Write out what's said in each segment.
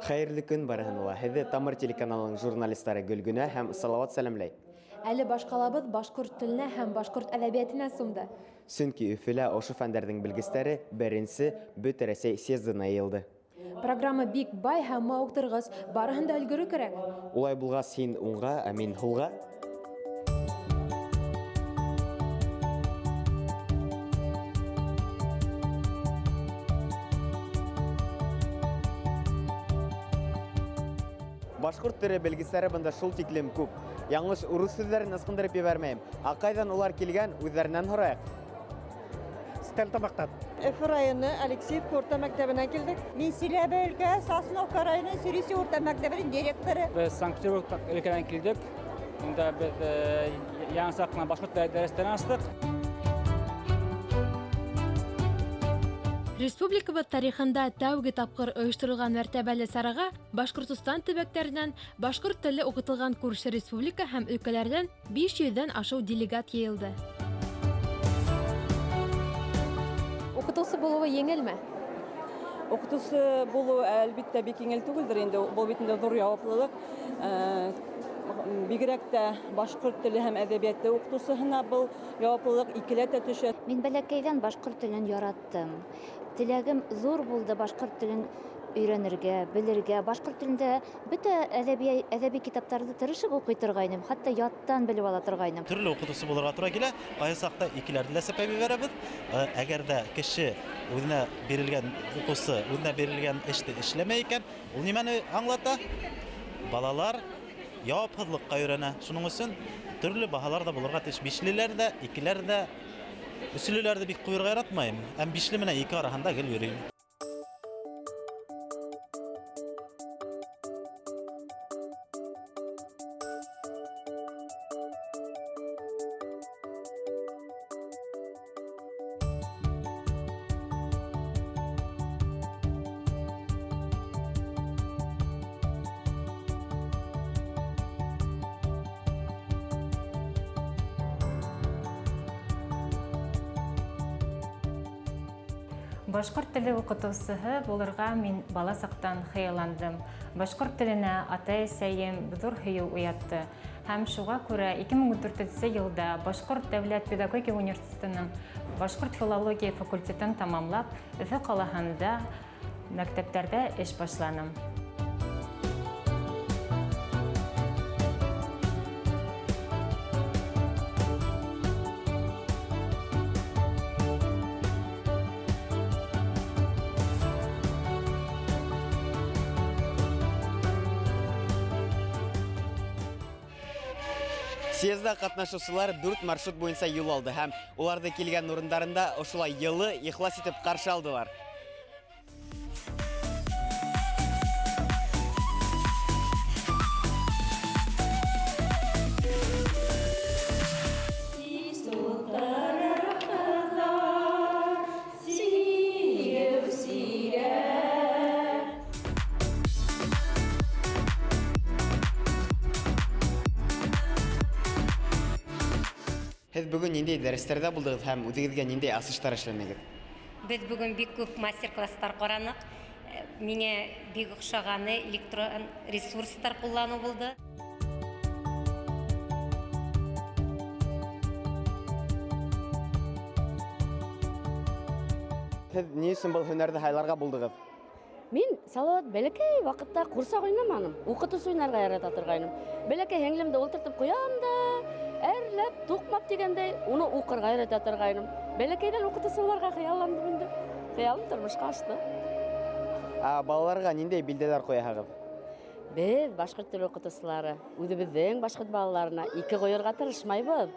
Хәйерле көн барыһына ла. Һеҙҙе Тамыр телеканалының журналистары Гөлгөнә һәм Салауат сәләмләй. Әле башҡалабыҙ башҡорт теленә һәм башҡорт әҙәбиәтенә сумды. Сөнки Өфөлә ошо фәндәрҙең белгестәре беренсе Бөтә Рәсәй съездына йыйылды. Программа бик бай һәм мауыҡтырғыс, барыһын да өлгөрөү кәрәк. Улай булғас, һин уңға, ә мин һулға. Башҡорт теле белгестәре бында шул тиклем күп. Яңылыш урыҫ һүҙҙәрен ысҡындырып ебәрмәйем. Ә ҡайҙан улар килгән, үҙҙәренән һорайыҡ. Стәрлетамаҡтан. Өфө районы Алексеевка урта мәктәбенән килдек. Мин Силәбе өлкәһе Сосновка районы Сөресе урта мәктәбенең директоры. Беҙ Санкт-Петербург өлкәнән килдек. Унда беҙ яңысаҡ ҡына башҡорт дәрестәрен астыҡ. Республикабыҙ тарихында тәүге тапҡыр ойошторолған мәртәбәле сараға Башҡортостан төбәктәренән башҡорт теле уҡытылған күрше республика һәм өлкәләрҙән 500-ҙән ашыу делегат йыйылды. Уҡытыусы булыуы еңелме? Уҡытыусы булыу, әлбиттә, бик еңел түгелдер инде. Был бит инде ҙур яуаплылыҡ. Бигерәк тә башҡорт теле һәм әҙәбиәте уҡытыусыһына был яуаплылыҡ икеләтә төшә. Мин бәләкәйҙән башҡорт телен яраттым. Теләгем ҙур булды башҡорт телен өйрәнергә, белергә. Башҡорт телендә бөтә әҙәби китаптарҙы тырышып уҡый торғайным, хатта яттан белеп ала торғайным. Төрлө уҡытыусы булырға тура килә. Ҡайһы саҡта икеләрҙе лә сәпәй ебәрәбеҙ. Әгәр ҙә кеше үҙенә бирелгән уҡыусы, үҙенә бирелгән эште эшләмәй икән, ул нимәне аңлата? Балалар яуапһыҙлыҡҡа өйрәнә. Шуның өсөн төрлө баһалар ҙа булырға тейеш. Бишлеләр ҙә, икеләр ҙә, өслөләрҙе бик ҡуйырға яратмайым. Һәм бишле менән ике араһында гел йөрөйөм. Башҡорт теле уҡытыусыһы булырға мин бала саҡтан хыялландым. Башҡорт теленә атай-әсәйем ҙур һөйөү уятты. Һәм шуға күрә ике мең ун дүртенсе йылда Башҡорт дәүләт педагогия университетының башҡорт филология факультетын тамамлап, Өфө ҡалаһында мәктәптәрҙә эш башланым. Съезда ҡатнашыусылар 4 маршрут буйынса юл алды һәм уларҙы килгән урындарында ошолай йылы, ихлас итеп ҡаршы алдылар. Һеҙ бөгөн ниндәй дәрестәрҙә булдығыҙ һәм үҙегеҙгә ниндәй асыштар эшләнегеҙ? Беҙ бөгөн бик күп мастер-класстар ҡараныҡ. Миңә бик оҡшағаны электрон ресурстар ҡулланыу булды. Һеҙ ни өсөн был һөнәрҙе һайларға булдығыҙ? Мин, Салауат, бәләкәй ваҡытта ҡурсаҡ уйнаманым, уҡытыусы уйнарға ярата торғайным. Бәләкәй һеңлемде ултыртып ҡуям да, әрләп, туҡмап тигәндәй, уны уҡырға өйрәтә торғайным. Бәләкәйҙән уҡытыусы булырға хыялландым инде. Хыялым тормошҡа ашты. Ә балаларға ниндәй билдәләр ҡуяһығыҙ? Беҙ башҡорт теле уҡытыусылары үҙебеҙҙең башҡорт балаларына ике ҡуйырға тырышмайбыҙ.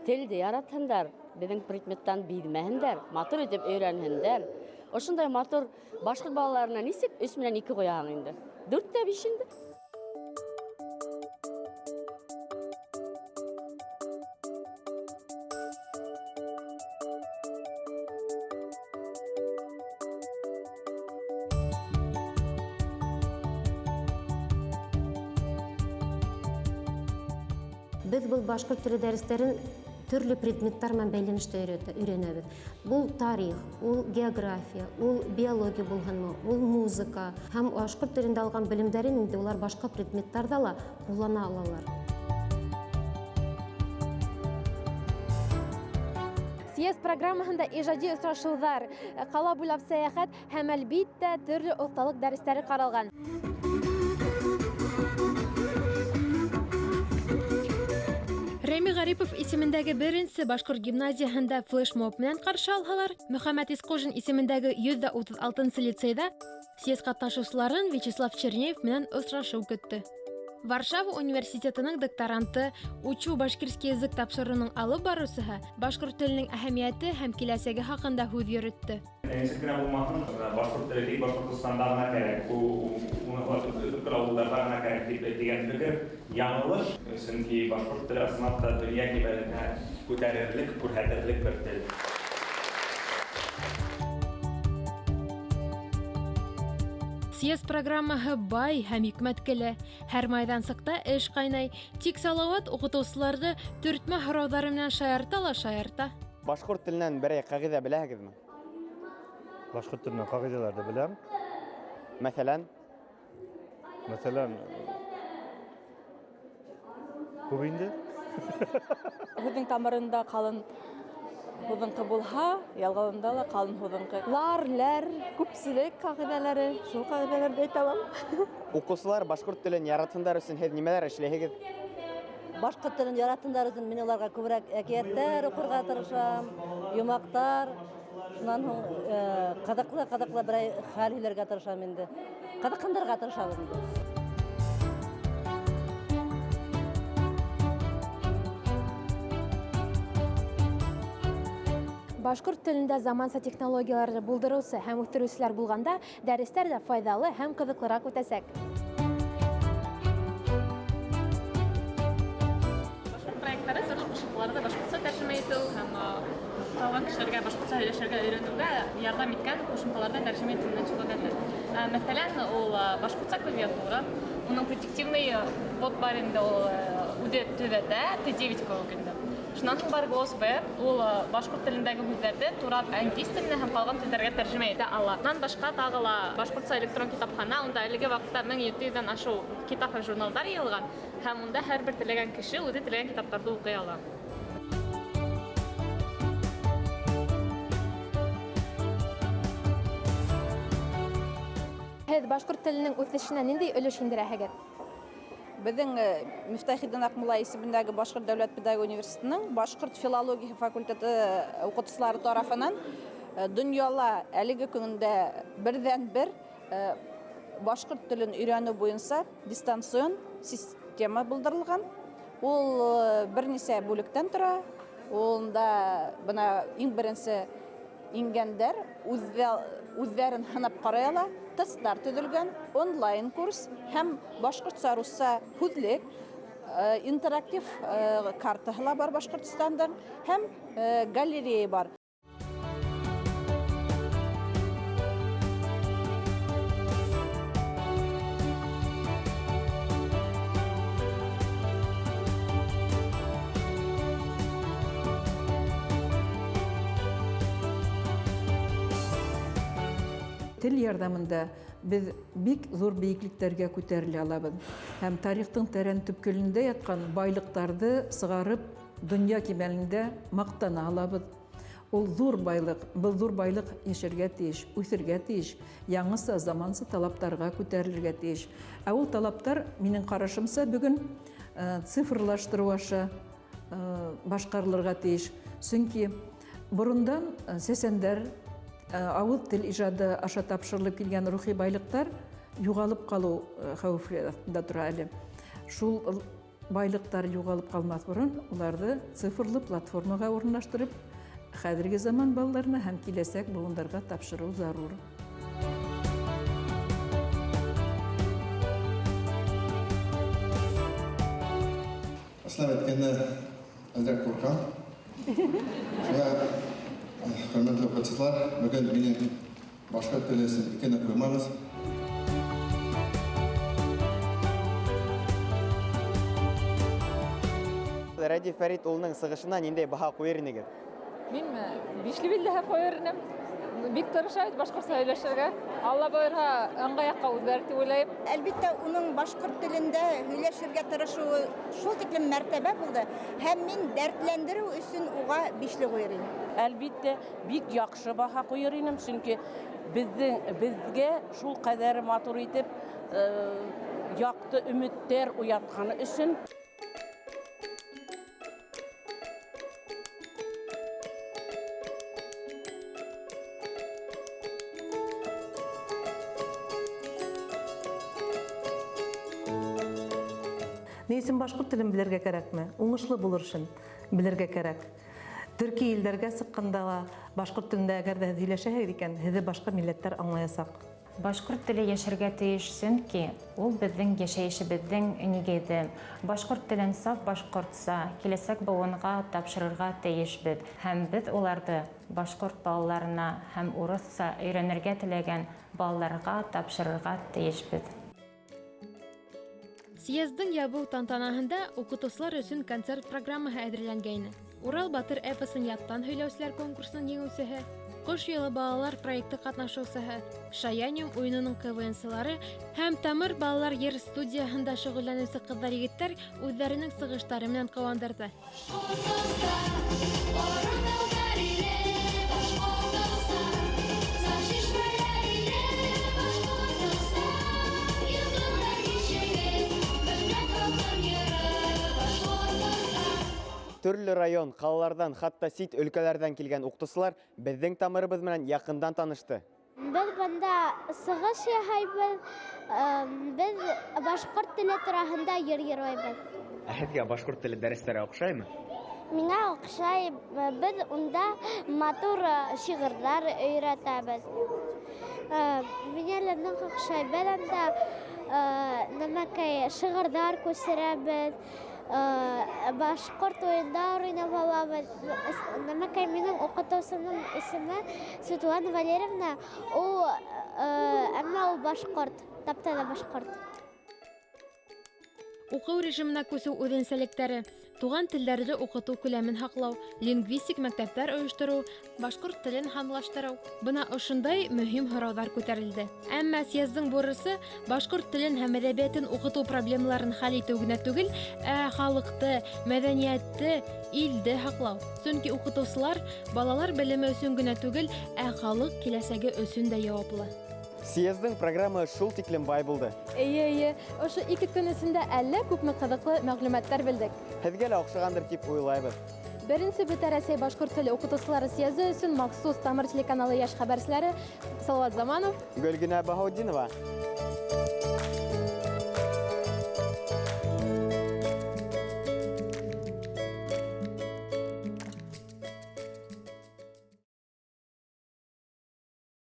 Телде яратһындар, беҙҙең предметтан биҙмәһендәр, матур итеп өйрәнһендәр. Ошондай матур башҡорт балаларына нисек өс менән ике ҡуяһың инде? Дүрт тә биш инде. Беҙ был башҡорт теле дәрестәрен Төрлө предметтар менән бәйләнештә өйрәнәбеҙ. Ул тарих, ул география, ул биология булһынмы, ул музыка. Һәм башҡорт телендә алған белемдәрен инде улар башҡа предметтарҙа ла ҡуллана алалар. Съезд программаһында ижади осрашыуҙар, ҡала буйлап сәйәхәт һәм әлбиттә төрлө оҫталыҡ дәрестәре ҡаралған. Рәми Ғарипов исемендәге беренсе башҡорт гимназияһында флешмоб менән ҡаршы алһалар, Мөхәммәт Исҡужин исемендәге 136-нсы лицейҙа съезд ҡатнашыусыларын Вячеслав Чернеев менән осрашыу көттө. Варшава университетының докторанты, «Учу башкирский язык» тапшырыуының алып барыусыһы башҡорт теленең әһәмиәте һәм киләсәге хаҡында һүҙ йөрөттө. Нисек кенә булмаһын, башҡорт теле тик Башҡортостанда ғына кәрәк, уны бөтә ауылдарҙа ғына кәрәк тип тигән фекер яңылыш, сөнки башҡорт теле ысынлап та донъя кимәленә күтәрерлек, күрһәтерлек бер тел. Съезд программаһы бай һәм йөкмәткеле. Һәр майҙансыҡта эш ҡайнай. Тик Салауат уҡытыусыларҙы төртмә һорауҙары менән шаярта ла шаярта. Башҡорт теленән берәй ҡағиҙә беләһегеҙме? Башҡорт теленән ҡағиҙәләрҙе беләм. Мәҫәлән? Мәҫәлән, күп инде. Һүҙҙең тамырында ҡалын һуҙынҡы булһа, ялғауында ла ҡалын һуҙынҡы. Лар, ләр, күпселек ҡағиҙәләре, шул ҡағиҙәләрҙе әйтә алам. Уҡыусылар башҡорт телен яратһындар өсөн һеҙ нимәләр эшләйһегеҙ? Башҡорт телен яратһындар өсөн мин уларға күберәк әкиәттәр уҡырға тырышам, йомаҡтар, шунан һуң ҡыҙыҡлы-ҡыҙыҡлы берәй хәл һөйләргә тырышам инде. Ҡыҙыҡһындырырға тырышабыҙ инде. Башҡорт телендә заманса технологияларҙы булдырыусы һәм үҫтереүселәр булғанда, дәрестәр ҙә файҙалы һәм ҡыҙыҡлыраҡ үтәсәк. Башҡорт проекттары төрлө ҡушымталарҙы башҡортса тәржемә итеү һәм ҡалған кешеләргә башҡортса һөйләшергә өйрәнеүгә ярҙам иткән ҡушымталарҙы тәржемә итеү менән шөғөлләнә. Мәҫәлән, ул башҡортса клавиатура, уның предиктивный бот бар инде, ул үҙе төҙәтә, Т9 кеүек инде. Шунан һуң бар Gloss Web, ул башҡорт телендәге һүҙҙәрҙе турап инглиз теленә һәм ҡалған телдәргә тәржемә итә ала. Унан башҡа тағы ла башҡортса электрон китапхана, унда әлеге ваҡытта 1700-ҙән ашыу китап һәм журналдар йыйылған, һәм унда һәр бер теләгән кеше үҙе теләгән китаптарҙы уҡый ала. Һеҙ башҡорт теленең үҫешенә ниндәй өлөш индерәһегеҙ? Беҙҙең Мифтахетдин Аҡмулла исемендәге Башҡорт дәүләт педагогия университетының башҡорт филологияһы факультеты уҡытыусылары тарафынан донъяла әлеге көндә берҙән-бер башҡорт телен өйрәнеү буйынса дистанцион система булдырылған. Ул бер нисә бүлектән тора. Унда бына иң беренсе ингәндәр үҙҙәрен һынап ҡарай ала. Тесттар төҙөлгән, онлайн курс һәм башҡортса, русса һүҙлек, интерактив картаһы ла бар Башҡортостандың һәм галерея бар. Тел ярҙамында беҙ бик ҙур бейеклектәргә күтәрелә алабыҙ. Һәм тарихтың тәрән төпкөлөндә ятҡан байлыҡтарҙы сығарып, донъя кимәлендә маҡтана алабыҙ. Ул ҙур байлыҡ, был ҙур байлыҡ йәшәргә тейеш, үҫергә тейеш, яңыса, заманса талаптарға күтәрелергә тейеш. Ә ул талаптар, минең ҡарашымса, бөгөн цифрлаштырыу аша башҡарылырға тейеш. Сөнки борондан сәсәндәр ауыҙ тел ижады аша тапшырылып килгән рухи байлыҡтар юғалып ҡалыу хәүефе аҫтында тора әле. Шул байлыҡтар юғалып ҡалмаҫ борон уларҙы цифрлы платформаға урынлаштырып, хәҙерге заман балаларына һәм киләсәк быуындарға тапшырыу зарур. Ыслап әйткәндә, әҙерәк ҡурҡам. Шуға, хөрмәтле уҡыусылар, бөгөн минең башҡорт теле өсөн икене ҡуймағыҙ. Рәдиф Рәдиф Фәрит улының сығышына ниндәй баһа ҡуйыр инегеҙ? Минме? Бишле билдәһе ҡуйыр инем. Бик тырыша бит башҡортса һөйләшергә. Алла бойорһа, ыңғай яҡҡа үҙгәрер тип уйлайым. Әлбиттә, уның башҡорт телендә һөйләшергә тырышыуы шул тиклем мәртәбә булды, һәм мин дәртләндереү өсөн уға бишле ҡуйыр инем. Әлбиттә, бик яҡшы баһа ҡуйыр инем, сөнки беҙгә шул ҡәҙәр матур итеп яҡты өмөттәр уятҡаны өсөн. Ни өсөн башҡорт телен белергә кәрәкме? Уңышлы булыр өсөн белергә кәрәк. Төрки илдәргә сыҡҡанда ла башҡорт телендә әгәр дә һеҙ һөйләшәһегеҙ икән, һеҙҙе башҡа милләттәр аңлаясаҡ. Башҡорт теле йәшәргә тейеш, сөнки ул беҙҙең йәшәйешебеҙҙең нигеҙе. Башҡорт телен саф башҡортса киләсәк быуынға тапшырырға тейешбеҙ. Һәм беҙ уларҙы башҡорт балаларына һәм урыҫса өйрәнергә теләгән балаларға тапшырырға тейешбеҙ. Съездың ябыу тантанаһында уҡытыусылар өсөн концерт программаһы әҙерләнгәйне. Урал батыр эпосын яттан һөйләүселәр конкурсының еңеүсеһе, Ҡош йылы балалар проекты ҡатнашыусыһы, Шаяниум уйынының КВНсылары һәм Тамыр балалар йыр студияһында шөғөлләнеүсе ҡыҙҙар-егеттәр үҙҙәренең сығыштары менән ҡыуандырҙы. Төрлө район, ҡалаларҙан, хатта сит өлкәләрҙән килгән уҡытыусылар беҙҙең тамырыбыҙ менән яҡындан танышты. Беҙ бында сығыш яһайбыҙ, беҙ башҡорт теле тураһында йыр йырлайбыҙ. Ә һеҙгә башҡорт теле дәрестәре оҡшаймы? Миңә оҡшай, беҙ унда матур шиғырҙар өйрәтәбеҙ. Миңә лә ныҡ оҡшай, беҙ унда нәмәкәй шиғырҙар күсерәбеҙ, башҡорт уйындар уйнап алабыҙ. Нәмәкәй, минең уҡытыусымдың исеме Светлана Валерьевна, ул, әммә ул башҡорт, тап-таҙа башҡорт. Уҡыу режимына күсеү үҙенсәлектәре, туған телдәрҙе уҡытыу күләмен һаҡлау, лингвистик мәктәптәр ойоштороу, башҡорт телен һанлаштырыу. Бына ошондай мөһим һорауҙар күтәрелде. Әммә съездың бурысы башҡорт телен һәм әҙәбиәтен уҡытыу проблемаларын хәл итеү генә түгел, ә халыҡты, мәҙәниәтте, илде һаҡлау. Сөнки уҡытыусылар балалар белеме өсөн генә түгел, ә халыҡ киләсәге өсөн дә яуаплы. Съездың программаһы шул тиклем бай булды. Эйе, эйе. Ошо ике көн эсендә әллә күпме ҡыҙыҡлы мәғлүмәттәр белдек. Һеҙгә лә оҡшағандыр тип уйлайбыҙ. Беренсе Бөтә Рәсәй башҡорт теле уҡытыусылары съезы өсөн махсус Тамыр телеканалы йәш хәбәрселәре Салават Заманов, Гөлгенә Баһаутдинова.